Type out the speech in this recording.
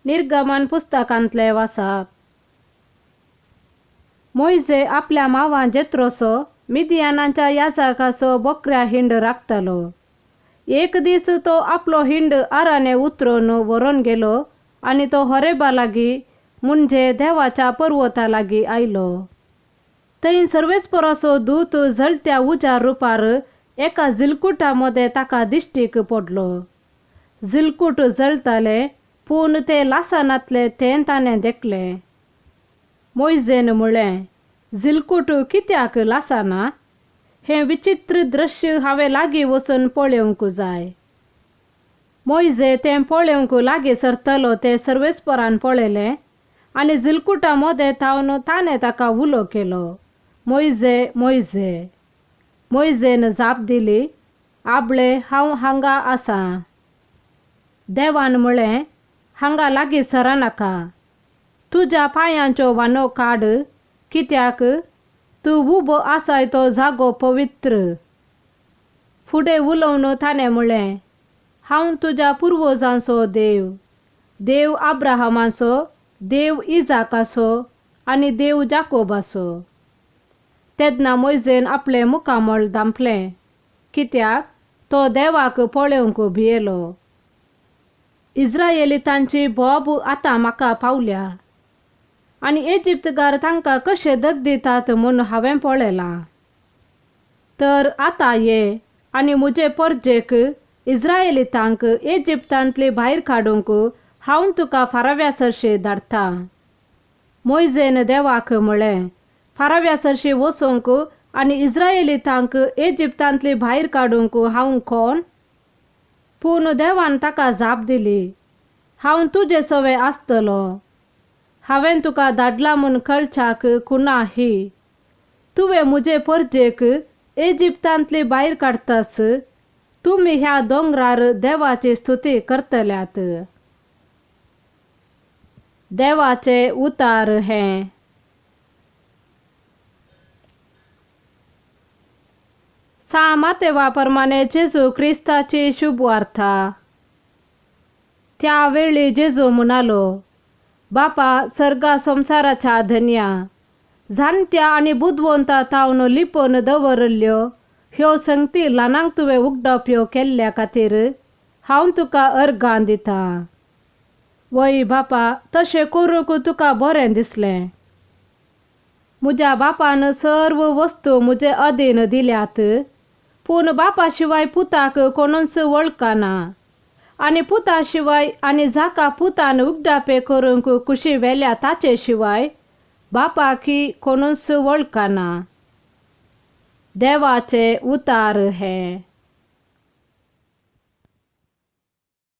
निर्गमन पुस्तकांतलें वाचप. मोयजे आपल्या मावान जेत्रोसो मिदियानाच्या याजकाचो बोकऱ्या हिंड राखतालो. एक दीस तो आपलो हिंड आराने उतरून व्हरून गेलो आनी तो होरेबा लागीं म्हणजे देवाच्या पर्वता लागीं आयलो. थंय सर्वेस्पराचो दूत जळत्या उज्या रुपार एका झिलकुटा मदें ताका दिश्टीक पडलो. झिलकूट जळतालें पूण तें लासनातलें तें ताणें देखलें. मोयजेन म्हळें, झिलकूट कित्याक लासना? हें विचित्र दृश्य हांवें लागीं वचून पळोवंक जाय. मोयजे तें पळोवंक लागीं सरतलो तें सर्वेस्परान पळयलें आनी झिलकुटा मदें थावन ताणें ताका उलो केलो, मोयजे, मोयजे. मोयजेन जाप दिली, आबळे हांव हांगा आसां. देवान म्हळें, हांगा लागीं सरनाका, तुज्या पांयांच्यो वानो काड, कित्याक तूं उबो आसाय तो जागो पवित्र. फुडें उलोवन ताणें म्हळें, हांव तुज्या पुर्वजांचो देव, देव अब्राहमाचो, देव इजाकाचो आनी देव जाकोबाचो. तेन्ना मोयजेन आपलें मुखामळ धांपलें, कित्याक तो देवाक पळोवंक भियेलो. इस्रायेलितांची बोब आतां म्हाका पावल्या आनी इजिप्तकार तांकां कशे दग दितात म्हूण हांवें पळयलां. तर आतां ये आनी म्हजे परजेक इस्रायेलितांक इजिप्तांतली भायर काडूंक हांव तुका फाराव्या सरशी धाडटा. मोयजेन देवाक म्हळें, फाराव्या सरशी वचूंक आनी इस्रायेलितांक इजिप्तांतली भायर काडूंक हांव कोण? पूण देवान ताका जाप दिली, हांव तुजे सवे आसतलो. हांवें तुका धाडला म्हूण कळच्याक खुणा ही, तुवें म्हजे परजेक इजिप्तांतली भायर काडटाच तुमी ह्या दोंगरार देवाची स्तुती करतल्यात. देवाचे उतार हें. सा मातेवा प्रमाणे जेजू क्रिस्ताची शुभवार्ता. त्या वेळी जेजू म्हणालो, बापा सर्गा संवसाराच्या धन्या, जाणत्या आनी बुदवंता थावन लिपोवन दवरिल्ल्यो ह्यो संगती ल्हानांक तुवें उगडाप्यो केल्ल्या खातीर हांव तुका अर्गां दितां. वय बापा, तशें करूंक तुका बरें दिसलें. म्हज्या बापान सर्व वस्तू म्हजे अधीन दिल्यात, पूण बापा शिवाय पुताक कोणूच वळखना आनी पुता शिवाय आनी जाका पुतान उगडापे करूंक खुशी व्हेल्या ताचे शिवाय बापाकी कोणूच वळखना. देवाचे उतार हें.